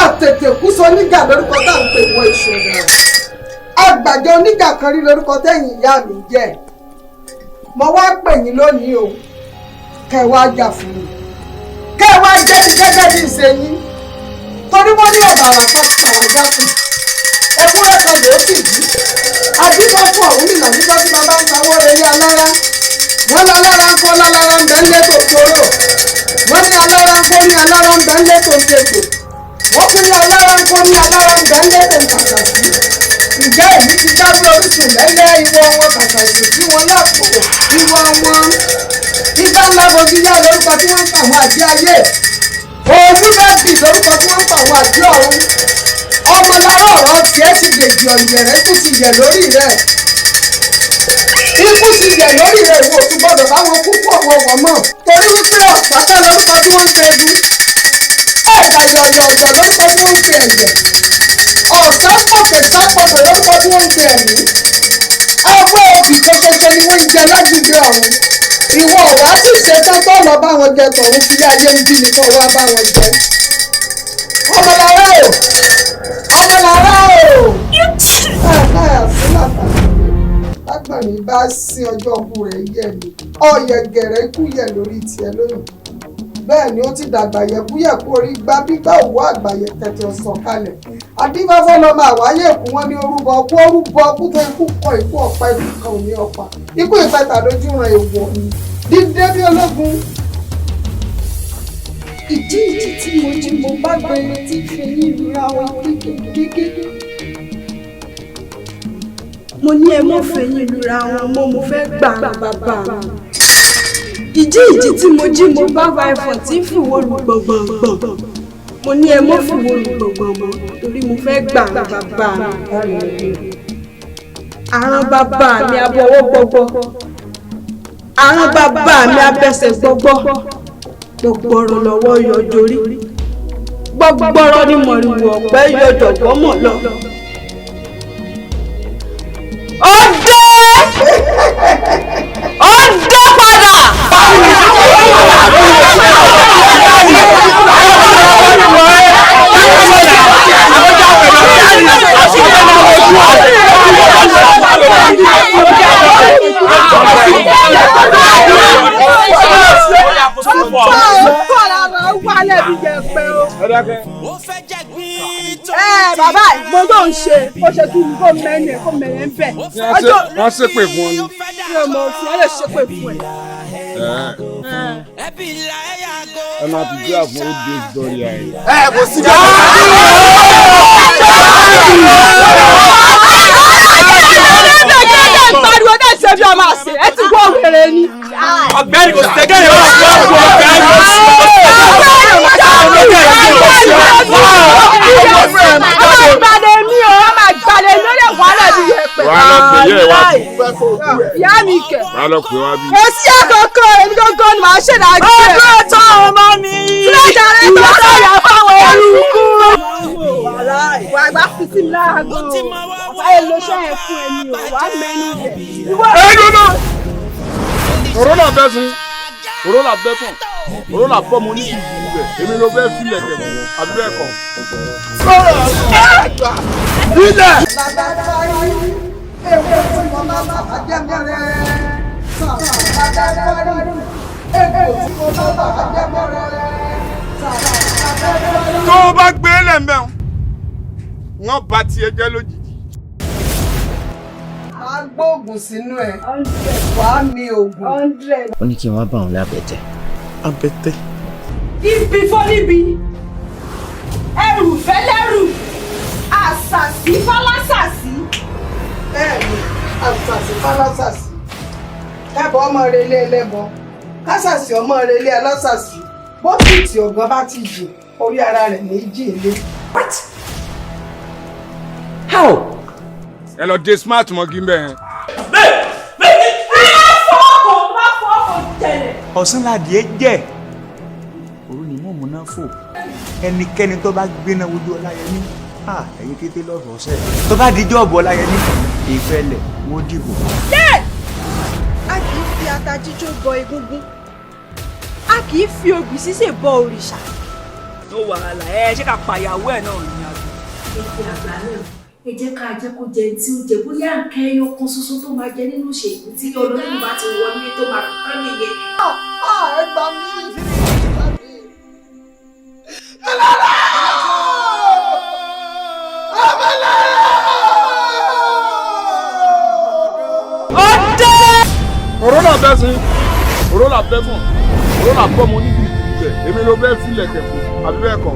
Àtètè kú sọ nígà lórúkọ tá à ń pè wọ ìṣòro. Àgbàjọ onígà kan rí lórúkọ tẹ̀yìn ìyá mi jẹ́. Mo wá pè yín lónìí o, kẹ́ ẹ wá jà fún mi, kẹ́ ẹ wá jẹ́ mi gẹ́gẹ́ bí ìṣe yín, torí wọ́n ní ọ̀bàrà kan pàràjà kù, ewúrẹ́ kan ló sì bí. Adífá fún Ọ̀rúnmìlà nígbà tí bàbá ń sawó relé alára. Wọ́n lálára ń kọ́, lálára ń bẹ́ ń lé tó tóró. Wọ́n ní alára ń kọ́, ní alára ń bẹ́ ń lé tó ń tètò. Wọ́n tún ní alára ń kọ́, ní alára ń bẹ́ ń lé tó ń kàkàsí. Ǹjẹ́ èyí ti jáwé orísun lẹ́lẹ́ ìwọ wọn kàkàsí sí wọn lápò ìwọ wọn? Ìgbà ńlá bojú yá lórúkọ tí wọ́n ń pa àwọn àjẹ́ ayé. Olúbẹ̀bì lórúkọ tí wọ́n ń pa àwọn àjẹ́ ọ̀run. Ọmọlára, ọ̀rọ̀ tiẹ̀ ti dèjì ọ̀yẹ̀rẹ̀. Ikú ti yẹ̀ lórí rẹ̀, ikú ti yẹ̀ lórí rẹ̀. Ìwọ òtún gbọ́dọ̀ báwọn kú pọ̀ wọ̀wọ̀ mọ́, torí wípé ọ̀pátá lórúkọ tí wọ́n ń pe edu, ẹ̀dà yọ̀yọ̀yọ̀ lórúkọ tí wọ́n ń pe ẹ̀jẹ̀, ọ̀sápọ̀kẹ̀ sápọ̀dọ̀ lórúkọ tí wọ́n ń pe ẹ̀mí. Awọ́ obì kan ṣoṣo ni wọ́n ń jẹ lájúde ọ̀run. Ìwọ ọ̀wá sì ṣe tán tó lọ bá wọn jẹ tọ̀run sílé ayé ń bí nìkan wá bá wọn jẹ. Ọmọlára o, ọmọlára o, ẹ̀ sílàtà lágbọ̀nrín bá sí ọjọ́ ọkù rẹ̀ yẹ̀ ni ọ̀yẹ̀gẹ̀rẹ̀ ikú yẹ̀ lórí tiẹ̀ lónìí. Bẹ́ẹ̀ ni ó ti dàgbà yẹ̀kúyẹ̀kú orí gbá gbígbá òwú àgbàyẹ tẹ̀tẹ̀ ọ̀sán kalẹ̀. Adífáfọ́ lọ́mọ àwáyé kú. Wọn ní orúbọ kú, orúbọ kú tó ikú kọ ikú ọ̀pá, ikú kan ò ní ọ̀pá, ikú ìpẹta lójú ran èèwọ̀ ni dídé bí ológun. Ìdí ìjì tí mo jí, mo bá gbé tí fẹyín lura wọn kékeré. Mo ní ẹ mọ́ fẹ̀yìn lura wọn mọ́, mo fẹ́ gbà bàbá mi. Ìjí ìjì tí mo jí, mo bá wa ẹfọ̀n tí ń fìwọ́ lu gbọ̀ngbọ̀ngbọ̀n. Mo ní ẹ mọ́ fìwọ́ lu gbọ̀ngbọ̀ngbọ̀n torí mo fẹ́ gbà bàbá mi. Àrùn bàbá mi abọ́wọ́ gbọ́gbọ́, àrùn bàbá mi abẹsẹ̀ gbọ́gbọ́, gbọgbọrọ lọ́wọ́ yọjọrí, gbọgbọrọ ní mọ̀rìwò ọ̀pẹ yọjọ̀gbọ́n mọ̀ lọ. Ó dé, ó dé padà. Ẹ bàbá mo tó ń ṣe ó ṣe kí n kó mẹ́rin ẹ̀ kó mẹ́rin ń bẹ̀. Wọ́n ṣépè fún ọ ni. Mi ò mọ̀ fún ẹ lè ṣépè fún ẹ. Ẹ máa fi jẹ́ àfún ó dé sórí ayé. Ẹ kò sí jẹ́. Pariwo náà ṣe bí ọmọ àṣẹ ẹ ti wọ wèrè ni. Ọ̀gbẹ́ni kò sẹ́gẹ̀ yẹn wọ́n fún ọ̀gbẹ́ni. Ọmọ ìgbàlè mi o, ọmọ ìgbàlè mi ó lè wà lẹ́bi yẹpẹ̀. Wàá lọ pè yẹ wá bí. Ìyá mi kẹ̀. Wàá lọ pè wá bí. Kò sí àkókò, èmi gógó ni màá ṣèdájọ́ ẹ̀. Ọdún ẹ̀tọ́ ọmọ mi. Sílẹ̀jà rẹ̀ tó sọ̀yà fáwọn eruku. Wà á gbá fi sí mi lára gan-an. Wà á lo iṣẹ́ yẹn fún ẹni o, wà á mẹ́nu rẹ̀. Ẹnu náà. Kòrónà bẹ́ sun, kòrónà bẹ́ tàn, kòrónà bọ́ mo ní ìlú rẹ̀, èmi ló fẹ́ filẹ̀ kẹ̀ fún àbí bẹ́ẹ̀ kọ́. Ilẹ̀. Bàbá parí èwo tí mo bá bàbá jẹ́ mọ́rẹ́. Bàbá parí èwo tí mo bá bàbá jẹ́ mọ́rẹ́. Tó o bá gbé lẹ́mẹ̀ọ́, wọ́n bá tiẹ̀ jẹ́ lójijì. Máa gbóògùn sínú ẹ̀, wàá mi ògùn. Ó ní kí n wá bá òun lábẹ́tẹ̀. Abẹ́tẹ̀. Ibi fọ́níbi, ẹrù fẹ́lẹ́rù, àṣàṣì fálásàṣì. Bẹ́ẹ̀ni, àṣàṣì fálásàṣì. Kẹ́bọ̀ ọmọ relé ẹlẹ́bọ, kásàṣì ọmọ relé alásàṣì. Bókìtì ọ̀gán bá ti jì, orí ara rẹ̀ ní jì lé. What? How? Ẹ lọ dé smart mọ́gí mbẹ́ yẹn. Má fọwọ́ kàn jẹlẹ̀. Ọ̀sán ládìí jẹ́, òru ni mọ̀mú náà fò. Ẹnikẹ́ni tó bá gbéná wojú Ọláyẹmí, ẹ̀yin kété lọ́rọ̀ ọ̀sẹ̀ tó bá di jọ́ọ̀bù Ọláyẹmí ìfẹ́lẹ̀ wọ́n dìbò. A kì í fi ata jíjó bọ egúngún, a kì í fi obì sísè bọ òrìṣà. No wàhálà, ẹ ṣé ká pàyàwó ẹ̀ náà ní àbí. Ẹ fi àgbà náà, ẹ jẹ́ ká jẹ́ kó jẹ tí ó jẹ, bóyá nǹkan ẹyọ kan ṣoṣo tó máa jẹ nínú ìṣègùn tí olóyún bá ti wọlé tó máa fi tán nìyẹn. Ẹ gbà mí. Òró là bẹ́ sun, òró là bẹ́ fún, òró là bọ́ mo níbi ìbẹ̀, èmi ló bẹ́ filẹ̀ kẹ̀kọ́, àbí bẹ́ẹ̀ kọ́.